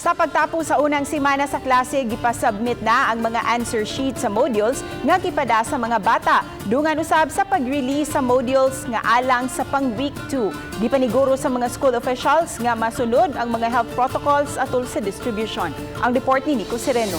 Sa pagtapos sa unang simana sa klase, gipasubmit na ang mga answer sheet sa modules nga gipada sa mga bata. Dungan usab sa pag-release sa modules nga alang sa pang week 2. Gipaniguro sa mga school officials nga masunod ang mga health protocols atol sa distribution. Ang report ni Nico Sereno.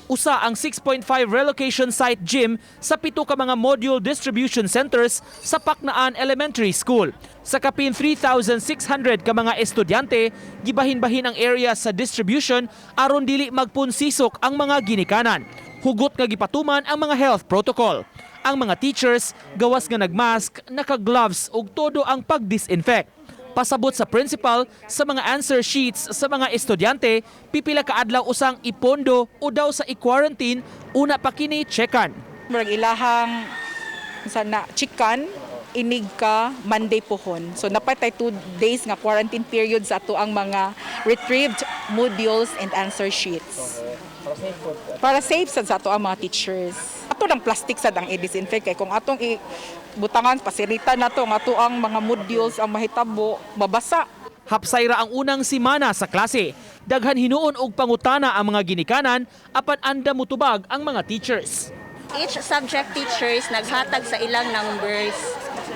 Usa ang 6.5 relocation site gym sa pito ka mga module distribution centers sa Paknaan Elementary School. Sa kapin 3,600 ka mga estudyante, gibahin-bahin ang area sa distribution aron dili magpunsisok ang mga ginikanan. Hugot nga gipatuman ang mga health protocol. Ang mga teachers gawas nga nagmask, naka-gloves ug todo ang pag-disinfect. Pasabot sa principal sa mga answer sheets sa mga estudyante, pipila ka adlaw usang ipondo o daw sa i-quarantine una pa kini checkan. Murag ilahang sa na chikan inig ka Monday pohon. So napatay 2 days nga quarantine period sa ato ang mga retrieved modules and answer sheets. Para safe sad sa ato ang mga teachers. Ato ng plastic sad ang i-disinfect kay kung atong i butangan pasirita na to ang ato ang mga modules ang mahitabo mabasa. Hapsay ra ang unang simana sa klase. Daghan hinuon og pangutana ang mga ginikanan apan anda mutubag ang mga teachers. Each subject teachers naghatag sa ilang numbers.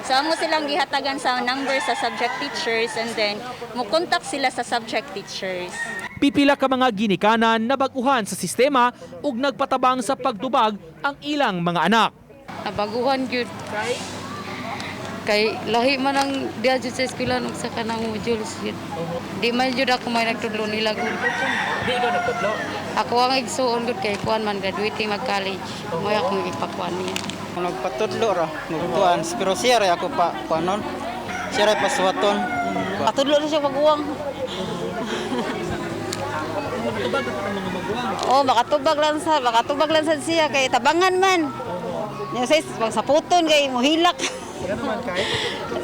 So amo silang gihatagan sa numbers sa subject teachers and then mo contact sila sa subject teachers. Pipila ka mga ginikanan na baguhan sa sistema ug nagpatabang sa pagtubag ang ilang mga anak. Nabaguhan gyud. Kay lahi man ang diha jud sa eskwelahan ug sa kanang modules gyud. Di man jud ako may nagtudlo nila gud. Di ikaw nagtudlo? Ako ang igsuon gud kay kuan man, graduating mag college. Mo akong ipakuan niya. Nagpatudlo ra, nagtuan, pero siya ra ako pa kuanon. Siya ra pasuwaton. Patudlo na siya maguwang. Oh, makatubag lang sa siya kay tabangan man. Nya say pagsaputon kay mohilak.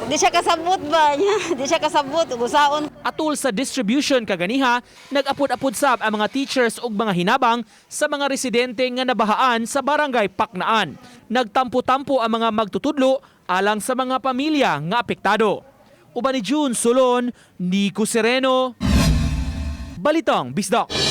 Di siya kasabot ba niya? Di siya kasabot usaon. Atul sa distribution kaganiha, nag-apod-apod sab ang mga teachers ug mga hinabang sa mga residente nga nabahaan sa barangay Paknaan. Nagtampo-tampo ang mga magtutudlo alang sa mga pamilya nga apektado. Uban ni June Solon, Nico Sereno, Balitang Bisdak.